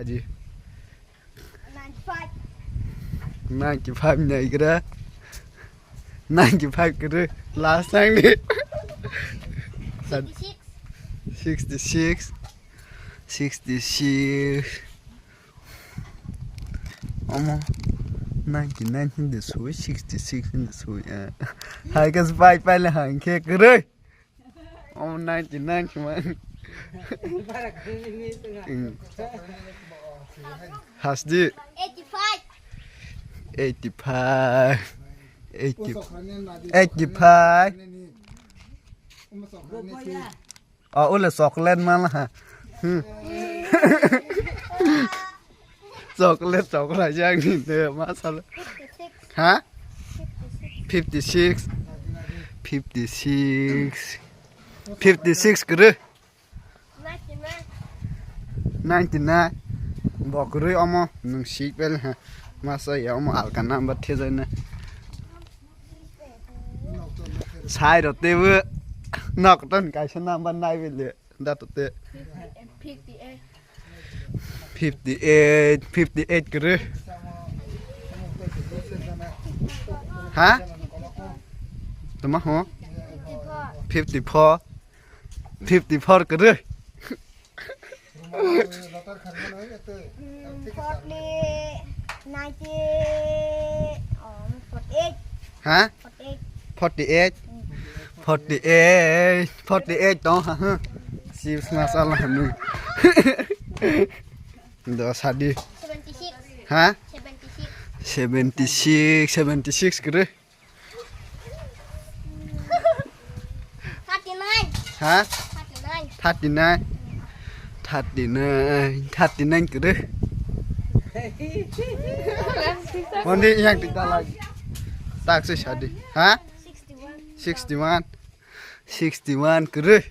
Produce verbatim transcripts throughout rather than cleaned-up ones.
Aji. Ninety-five. Ninety-five naigra. Ninety-five kiri. Last time ni. Sixty-six. Sixty-six. Sixty-six. Omo. Ninety-nine hindi sui, sixty-six hindi sui. Eh. Hai kas pai pai le hang ke kiri. Oh, ninety-nine man. Mm. Hasdi. Eighty-five. Eighty-five. Eighty, eighty-five. Oh, ule chocolate man ha. Hmm. Chocolate, chocolate yang ni de, masala. Fifty-six. Ha? Fifty-six. Fifty-six. Fifty-six kiri. Ninety-nine. Ninety-nine. Bo kiri omo, nung sik pel ha. Masa ya omo alka number thejai na. Sai ro tebu. Nok ton kaisa number nai bele. Dato te. Fifty-eight. Fifty-eight, fifty-eight kiri. Ha? Tama ho? Fifty-four. Fifty-four kiri. Forty, ninety, oh, forty-eight. Ha? Forty-eight. Forty-eight. Mm. Forty-eight. Forty-eight tong ha, ha. Chips masala hanu. Do sadi. Seventy-six. Ha? Seventy-six. Seventy-six, seventy-six kiri. Thirty-nine. Ha? Thirty-nine. Thirty-nine. Thirty-nine, thirty-nine kiri. Mandi yang kita lagi. Tak sih sadi. Ha? Sixty-one. Sixty-one. Sixty-one kiri.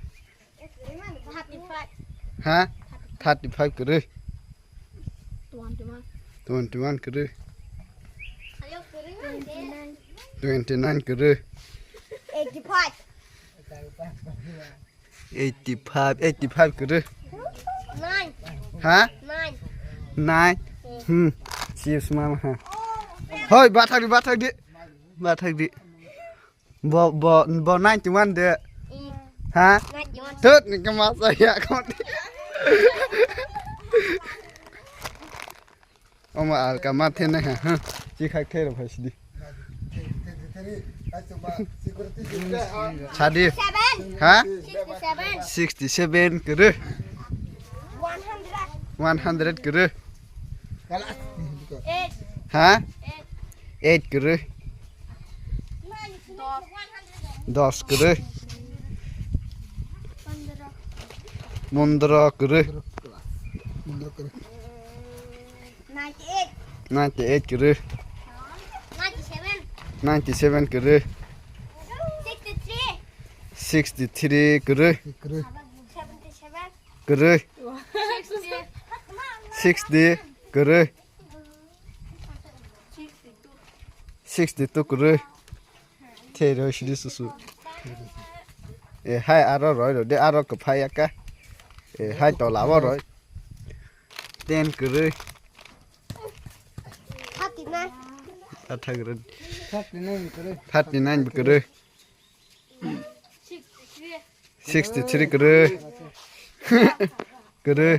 Thirty-five. Ha? Thirty-five kiri. Twenty-one. Twenty-one kiri. Twenty-nine. Twenty-nine kiri. Eighty-five. Eighty-five, eighty-five kiri. Nine. Ha? Nine. Nine. Hmm. Chips mama ha. Hoi, bathak di, bathak di. Bathak di. Bo, bo, bo ninety-one de. Mm. Ha? Ninety-one. Tut, ni kama saya kau. Oma alka mathe na ha. Chi khai khe ro phai sidi. Sadi. Seven. Ha? Sixty-seven. Sixty-seven kiri. One hundred. One hundred kiri. Eight. Ha? Eight. Eight kiri. Dos kiri. Pondro kiri. Ninety-eight. Ninety-eight kiri. Ninety-seven. Ninety-seven kiri. Sixty-three. Sixty-three kiri. Seventy-seven. Kiri. Sixty. Sixty kiri. Sixty-two kiri. Thero sidi susu. E hai aro roi roi de aro kwphai ya ka. E hai tola bo roi. Ten kiri. Thirty-nine. Athak roi. Thirty-nine kiri. Thirty-nine kiri. Sixty-three kiri. Kiri.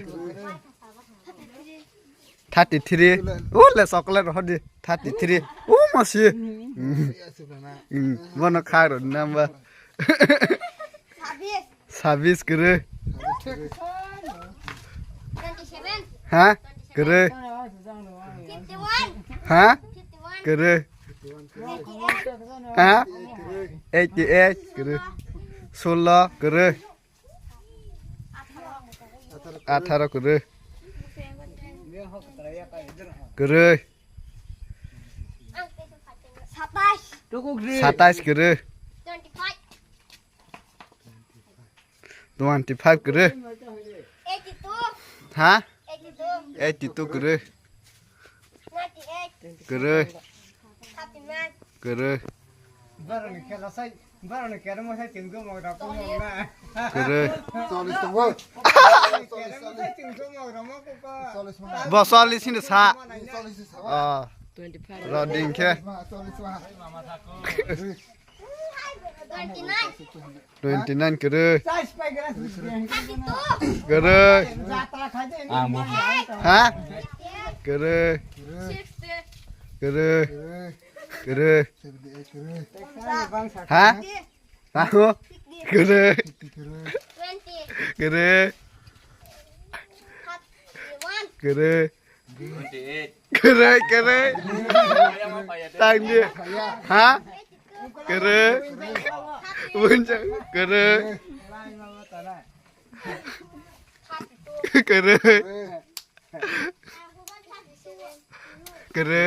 Thirty-three. Ule chocolate hodi. Thirty-three. U masi. Mm. Mm. Bono kha rw namba. Sabis kiri. Twenty-seven. Ha? Kiri. Fifty-one. Ha? Fifty-one. Kiri. Ha? Eighty-eight kiri. Solo kiri. Atharo kiri. Kiri. Satais. Satais kiri. Twenty-five. Twenty-five kiri. Eighty-two. Ha? Eighty-two. Eighty-two kiri. Ninety-eight. Kiri. Thirty-nine. Kiri. Borokni keremo se chwng chumok rok kok mok na. Kwrwi. Cholish tongo. Keremo se chwng chumok rok mok kok. Cholish mano. Bo cholish hino sa. Cholish sa. Ah. Twenty five. Roding khe. Cholish ma. Twenty nine. Twenty nine kwrwi. Thirty two. Kwrwi. Ha? Kwrwi. Sixty. Kwrwi. Kwrwi. Kwrwi. Seventy eight kwrwi. Ha? Tahu? Kwrwi. Fifty kwrwi. Twenty. Kwrwi. Thirty one. Kwrwi. Twenty eight. Kwrwi, kwrwi. Tang di. Ha? Kwrwi. Buncha, kwrwi. Kwrwi. Kwrwi.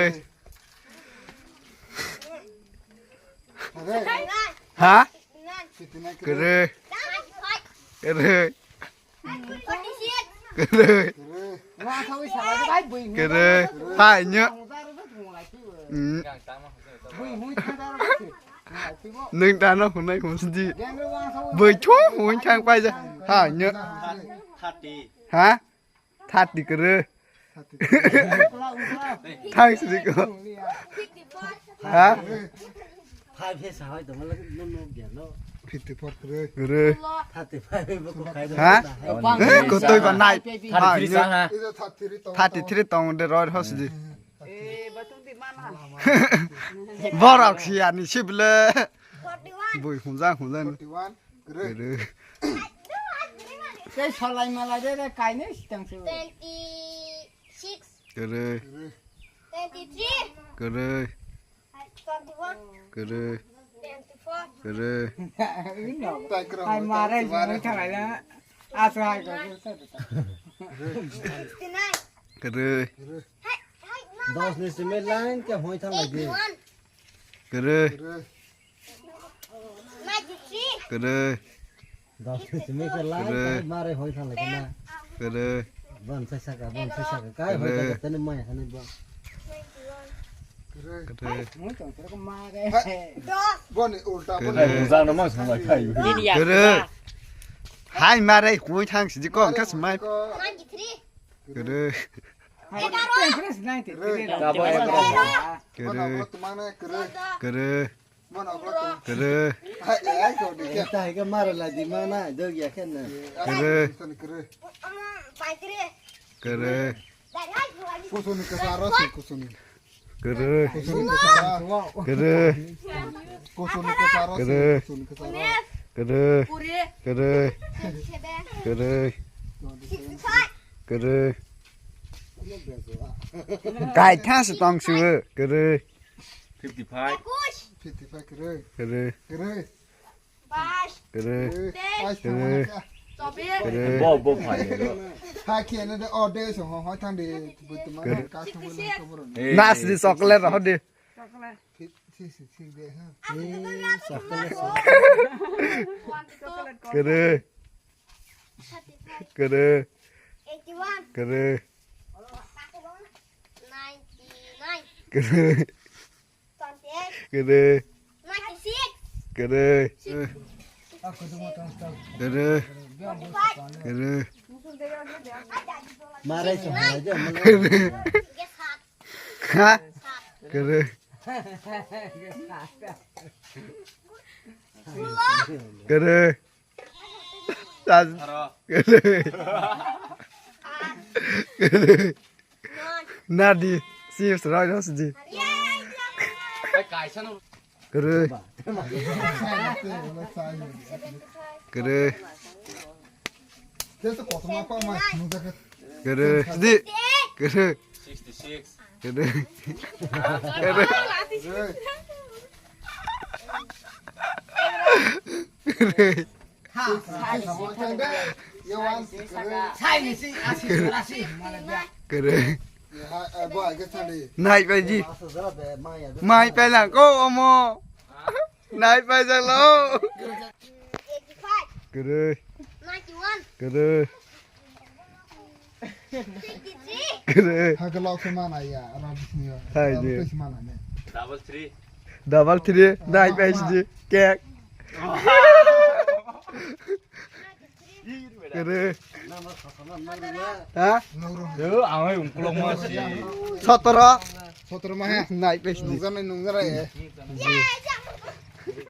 Ha? Kwrwi. Kwrwi. Kwrwi. Kwrwi. Hai nyo. Hmm. Nwng tano hwnwi hwn sidi. Bwithung hwnwi thang paija. Hai nyo. Thirty. Ha? Thirty kwrwi. Thirty. Thang sidi ko. Ha? Five he sahai to mala no no gya no. Fifty four kwrwi. Kwrwi. Thirty five bo ko khai do. Ha? Eh, kotoi ba nai. Thirty three sa ha. Thirty three tong de roi hosdi. Eh, batung di mana. Borok si ani sible. Forty one. Bui hunjang hunjang. Forty one. Kwrwi. Kwrwi. Tei solai malai de, de kainwi sitang se. Twenty six. Kwrwi. Kwrwi. Twenty three. Kwrwi. Twenty one. Kwrwi. Twenty four. Kwrwi. Ino. Tai kwrwi. Hai mare, mare thalai la. Aso hai ko. Sixty nine. Kwrwi. Hai, hai, na. Dos ni simi line ke hoi thalai di. Eighty one. Kwrwi. Kwrwi. Ninety three. Kwrwi. Dos ni simi ke lai, kwrwi, kai mare hoi thang lai kana. Kwrwi. Bon sai saka, bon sai saka. Kai hoi, kwrwi, thang tani mai hani bon. Kwrwi. Boni ulta, kwrwi, boni. Buzano ma sala kai. Kwrwi. Hai mare hoi thang sidi ko, kas mai. Ninety three. Kwrwi. Hai, ten plus ninety three. Kwrwi. Kwrwi. Kwrwi. Kwrwi. Hai, hai, kau di. Ita hai ke mara la di mana, dog ya kan na. Kwrwi. Kwrwi. Kusuni kesaro si, kusuni. Kwrwi. Kusuni kesaro. Kwrwi. Kusuni kesaro si, kwrwi, kusuni kesaro. Kwrwi. Kwrwi. Kwrwi. Kwrwi. Kai thang se tong su. Kwrwi. Fifty five. Fifty five kwrwi. Kwrwi. Kwrwi. Kwrwi. Kwrwi. Kwrwi. Bo, bo phai. Ha, khe na de, o de, so, ho, ho, thang de, bu, tu, ma, kwrwi, ka, thang, bu, na, ka, bu, ro. Eh. Nas di chocolate ho de. Chocolate. Thi, thi, thi, thi, de, ha. Eh, chocolate. Chocolate. Kwrwi. Kwrwi. Eighty one. Kwrwi. Ninety nine. Kwrwi. Twenty eight. Kwrwi. Ninety six. Kwrwi. Kwrwi. Kwrwi. Mare se hai je, mare. Kwrwi. Ha? Kwrwi. Kwrwi. Nadi, si sroi no sidi. Kwrwi. Kwrwi. Kwrwi. Sidi. Kwrwi. Sixty six. Kwrwi. Kwrwi. Kwrwi. Kwrwi. Nai paiji. Mai paila ko omo. Nai paijalo. Kwrwi. Kwrwi. Kwrwi. Hai ke lok se mana ya, rubbish ni ya. Hai de. Rubbish mana ne. Double three. Double three, nai pai sidi, cake. Kere. Ha? Yo, ang oi ungkulok ma si. Sotoro. Sotoro ma he. Nai pes ni. Nungjanai, nungjanai, eh.